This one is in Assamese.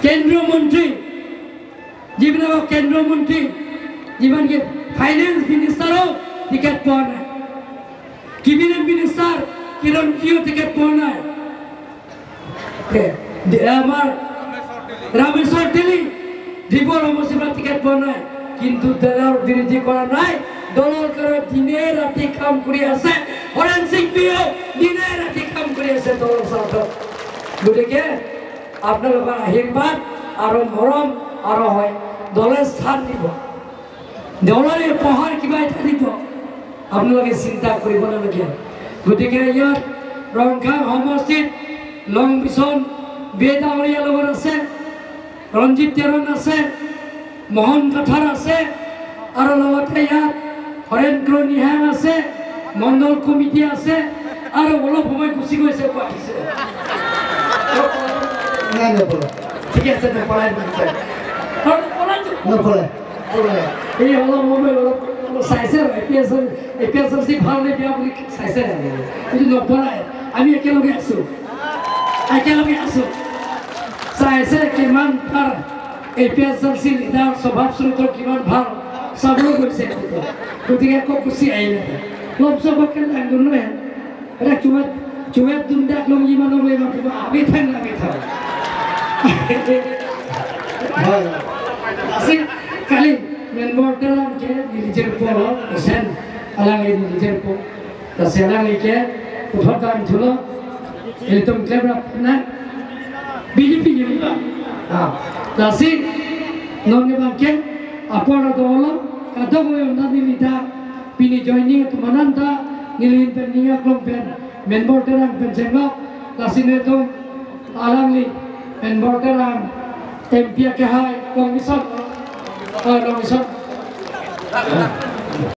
কেন্দ্ৰীয় মন্ত্ৰী যিবিলাকক কেন্দ্ৰীয় মন্ত্ৰী যিমানকি ফাইনেন্স মিনিষ্টাৰো টিকেট পোৱা নাই, কেবিনেট মিনিষ্টাৰ কিৰণ কিও টিকেট পোৱা নাই, আমাৰ ৰামেশ্বৰ তেলী ডিব্ৰুগড় সমষ্টিৰ পৰা টিকেট পোৱা নাই, কিন্তু দলৰ বিৰোধী কৰা নাই, দলৰ কাৰণে দিনে ৰাতি কাম কৰি আছে। হৰেণ সিং বিয়েও দিনে ৰাতি কাম কৰি আছে দলৰ স্বাৰ্থত। গতিকে আপোনালোকৰ আশীৰ্বাদ আৰু মৰম আৰু হয় দলে স্থান দিব, দলৰে উপহাৰ কিবা এটা দিব, আপোনালোকে চিন্তা কৰিব নালাগে। গতিকে ইয়াত ৰংখাং সমষ্টিত লং বিচন বে ডাঙৰীয়াৰ লগত আছে, ৰঞ্জিত তেৰণ আছে, মোহন কাথাৰ আছে, আৰু লগতে ইয়াত হৰেন্দ্ৰ নিহাং আছে, মণ্ডল কমিটি আছে, আৰু অলপ সময় গুচি গৈছে আহিছে। ঠিকে আছে, নপলাই এই অলপ সময় অলপ চাইছে A P S L C ভাল নে বেয়া বুলি চাইছে, কিন্তু নপলাই। আমি একেলগে আছোঁ, একেলগে আছোঁ। চাইছে কিমান তাৰ A P S L C leader স্বভাৱ চৰিত্ৰ কিমান ভাল চাবলৈ গৈছে। গতিকে আকৌ গুচি আহিলে লমচবকে নহয় এটা চুৱেট চুৱেট দুণ্ডাক লংগি মানুহ লৈ মাতিব আমি থাক আমি থাক আছিল। কালি মেম্বৰ তেৰামকে নিজের উপর সেন আলাঙ্গে নিজের উপর তা সেলাঙ্গিকে উঠর দাম ছিল এরকম ক্লেবরা না বিজেপি জিনিবা হ্যাঁ তাসি নন্যবাকে আপনারা দল কাদগো নানি লিদা পিনি joining তুমানান্তা nilin pen niya klong pen member terang pen senglok lasin itu alangli member terang MP ke hai long misal long misal